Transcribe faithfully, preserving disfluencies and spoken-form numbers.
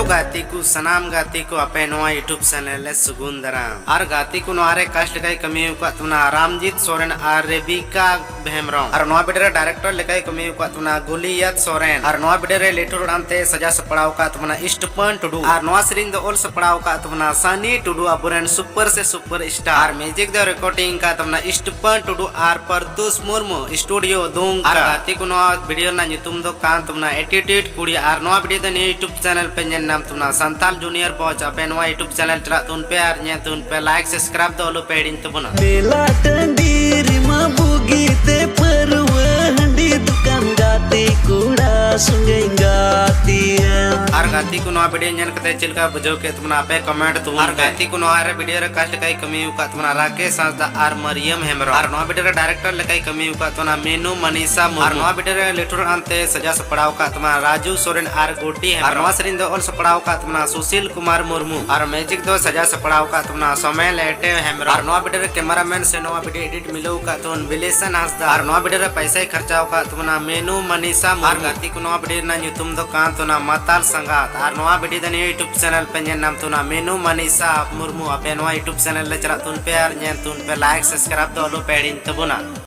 ᱜᱟᱛᱮ ᱠᱚ, ᱥᱟᱱᱟᱢ ᱜᱟᱛᱮ ᱠᱚ, ᱟᱯᱮ ᱱᱚᱣᱟ YouTube channel ᱞᱮ ᱥᱟᱹᱜᱩᱱ ᱫᱟᱨᱟᱢ᱾ ᱟᱨ ᱜᱟᱛᱮ ᱠᱚ, ᱱᱚᱣᱟ ᱨᱮ cast ᱞᱮᱠᱟᱭ ᱠᱟᱹᱢᱤ ᱟᱠᱟᱫ ᱛᱟᱵᱚᱱᱟ ᱨᱟᱢᱡᱤᱛ ᱥᱚᱨᱮᱱ ᱟᱨ ᱨᱮᱵᱤᱠᱟ ᱦᱮᱢᱵᱨᱚᱢ᱾ ᱟᱨ ᱱᱚᱣᱟ video ᱨᱮ director ᱞᱮᱠᱟᱭ ᱠᱟᱹᱢᱤ ᱟᱠᱟᱫ ᱛᱟᱵᱚᱱᱟ ᱜᱳᱞᱤᱭᱟᱛ ᱥᱚᱨᱮᱱ᱾ ᱟᱨ ᱱᱚᱣᱟ video ᱨᱮ ᱞᱤᱴᱷᱩᱨ ᱟᱲᱟᱝ ᱛᱮ ᱥᱟᱡᱟᱣ ᱥᱟᱯᱲᱟᱣ ᱟᱠᱟᱫ ᱛᱟᱵᱚᱱᱟ ᱤᱥᱴᱯᱟᱱ ᱴᱩᱰᱩ᱾ ᱟᱨ ᱱᱚᱣᱟ ᱥᱮᱨᱮᱧ ᱫᱚ ᱚᱞ ᱥᱟᱯᱲᱟᱣ ᱟᱠᱟᱫ ᱛᱟᱵᱚᱱᱟ ᱥᱟᱱᱤ ᱴᱩᱰᱩ, ᱟᱵᱚᱨᱮᱱ super ᱥᱮ super star᱾ ᱟᱨ music ᱫᱚ recording ᱟᱠᱟᱫ ᱛᱟᱵᱚᱱᱟ ᱤᱥᱴᱯᱟᱱ ᱴᱩᱰᱩ ᱟᱨ ᱯᱨᱚᱫᱩᱥ ᱢᱩᱨᱢᱩ, studio ᱫᱩᱢᱠᱟ᱾ ᱟᱨ ᱜᱟᱛᱮ ᱠᱚ, ᱱᱚᱣᱟ video ᱨᱮᱱᱟᱜ ᱧᱩᱛᱩᱢ ᱫᱚ ᱠᱟᱱ ᱛᱟᱵᱚᱱᱟ Attitude ᱠᱩᱲᱤ᱾ ᱟᱨ ᱱᱚᱣᱟ video ᱫᱚ ᱱᱤᱭᱟᱹ YouTube channel ᱯᱮ ᱧᱮᱞ ᱧᱟᱢ ᱛᱟᱵᱚᱱᱟ ᱥᱟᱱᱛᱟᱞ ᱡᱩᱱᱤᱭᱚᱨ ᱵᱚᱪ᱾ ᱟᱯᱮ ᱱᱚᱣᱟ YouTube channel ᱪᱟᱞᱟᱜ ᱛᱟᱵᱚᱱ ᱯᱮ ᱟᱨ ᱧᱮᱞ ᱛᱟᱵᱚᱱ ᱯᱮ, like subscribe ᱫᱚ ᱟᱞᱚ ᱯᱮ ᱦᱤᱲᱤᱧ ᱛᱟᱵᱚᱱᱟ᱾ ᱢᱮᱞᱟ ᱴᱟᱺᱰᱤ ᱨᱮᱢᱟ ᱵᱩᱜᱤ ᱛᱮ ᱯᱟᱹᱨᱣᱟᱹ ᱦᱟᱺᱰᱤ ᱫᱚᱠᱟᱱ ᱜᱟᱛᱮ ᱠᱚᱲᱟ ᱥᱚᱸᱜᱮᱧ ᱜᱟᱛᱮᱜᱼᱟ᱾ ᱟᱨ ᱜᱟᱛᱮ ᱠᱚ, ᱱᱚᱣᱟ video ᱧᱮᱞ ᱠᱟᱛᱮ ᱪᱮᱫ ᱞᱮᱠᱟ ᱵᱩᱡᱷᱟᱹᱣ ᱠᱮᱫ ᱛᱟᱵᱚᱱᱟ ᱟᱯᱮ comment ᱛᱟᱵᱚᱱ ᱟᱨ ᱯᱮ᱾ ᱜᱟᱛᱮ ᱠᱚ, ᱱᱚᱣᱟ ᱨᱮ video ᱨᱮ cast ᱞᱮᱠᱟᱭ ᱠᱟᱹᱢᱤ ᱟᱠᱟᱫ ᱛᱟᱵᱚᱱᱟ ᱨᱟᱠᱮᱥ ᱦᱟᱸᱥᱫᱟ ᱟᱨ ᱢᱟᱨᱤᱭᱟᱢ ᱦᱮᱢᱵᱨᱚᱢ᱾ ᱟᱨ ᱱᱚᱣᱟ video ᱨᱮ director ᱞᱮᱠᱟᱭ ᱠᱟᱹᱢᱤ ᱟᱠᱟᱫ ᱛᱟᱵᱚᱱᱟ ᱢᱮᱱᱩ ᱢᱟᱱᱤᱥᱟ ᱢᱩᱨᱢᱩ᱾ ᱟᱨ ᱱᱚᱣᱟ video ᱨᱮ ᱞᱤᱴᱷᱩᱨ ᱟᱲᱟᱝ ᱛᱮ ᱥᱟᱡᱟᱣ ᱥᱟᱯᱲᱟᱣ ᱟᱠᱟᱫ ᱛᱟᱵᱚᱱᱟ ᱨᱟᱡᱩ ᱥᱚᱨᱮᱱ ᱟᱨ ᱜᱳᱴᱤ ᱦᱮᱢᱵᱨᱚᱢ᱾ ᱟᱨ ᱱᱚᱣᱟ ᱥᱮᱨᱮᱧ ᱫᱚ ᱚᱞ ᱥᱟᱯᱲᱟᱣ ᱟᱠᱟᱫ ᱛᱟᱵᱚᱱᱟ ᱥᱩᱥᱤᱞ ᱠᱩᱢᱟᱨ ᱢᱩᱨᱢᱩ᱾ ᱟᱨ music ᱫᱚ ᱥᱟᱡᱟᱣ ᱥᱟᱯᱲᱟᱣ ᱟᱠᱟᱫ ᱛᱟᱵᱚᱱᱟ ᱥᱚᱢᱮᱞ ᱮᱴᱮ ᱦᱮᱢᱵᱨᱚᱢ᱾ ᱟᱨ ᱱᱚᱣᱟ video ᱨᱮ cameraman ᱥᱮ ᱱᱚᱣᱟ video edit ᱢᱤᱞᱟᱹᱣ ᱟᱠᱟᱫ ᱛᱟᱵᱚᱱ ᱵᱤᱞᱮᱥᱚᱱ ᱦᱟᱸᱥᱫᱟ᱾ ᱟᱨ ᱱᱚᱣᱟ video ᱨᱮ ᱯᱟᱭᱥᱟᱭ ᱠᱷᱚᱨᱪᱟᱣ ᱟᱠᱟᱫ ᱛᱟᱵᱚᱱᱟ ᱢᱮᱱᱩ ᱢᱟᱱᱤᱥᱟ ᱢᱩᱨᱢᱩ᱾ ᱟᱨ ᱜᱟᱛᱮ ᱠᱚ, ᱱᱚᱣᱟ video ᱨᱮᱱᱟᱜ ᱧᱩᱛᱩᱢ ᱫᱚ ᱠᱟᱱ ᱛᱟᱵᱚᱱᱟ ᱢᱟᱛᱟᱞ ᱥᱟᱸᱜᱟᱛ᱾ ᱟᱨ ᱱᱚᱣᱟ video ᱫᱚ ᱱᱤᱭᱟᱹ YouTube channel ᱯᱮ ᱧᱮᱞ ᱧᱟᱢ ᱛᱟᱵᱚᱱᱟ ᱢᱮᱱᱩ ᱢᱟᱱᱤᱥᱟ ᱢᱩᱨᱢᱩ᱾ ᱟᱯᱮ ᱱᱚᱣᱟ YouTube channel ᱨᱮ ᱪᱟᱞᱟᱜ ᱛᱟᱵᱚᱱ ᱯᱮ ᱟᱨ ᱧᱮᱞ ᱛᱟᱵᱚᱱ ᱯᱮ, like subscribe ᱫᱚ ᱟᱞᱚ ᱯᱮ ᱦᱤᱲᱤᱧ ᱛᱟᱵᱚᱱᱟ᱾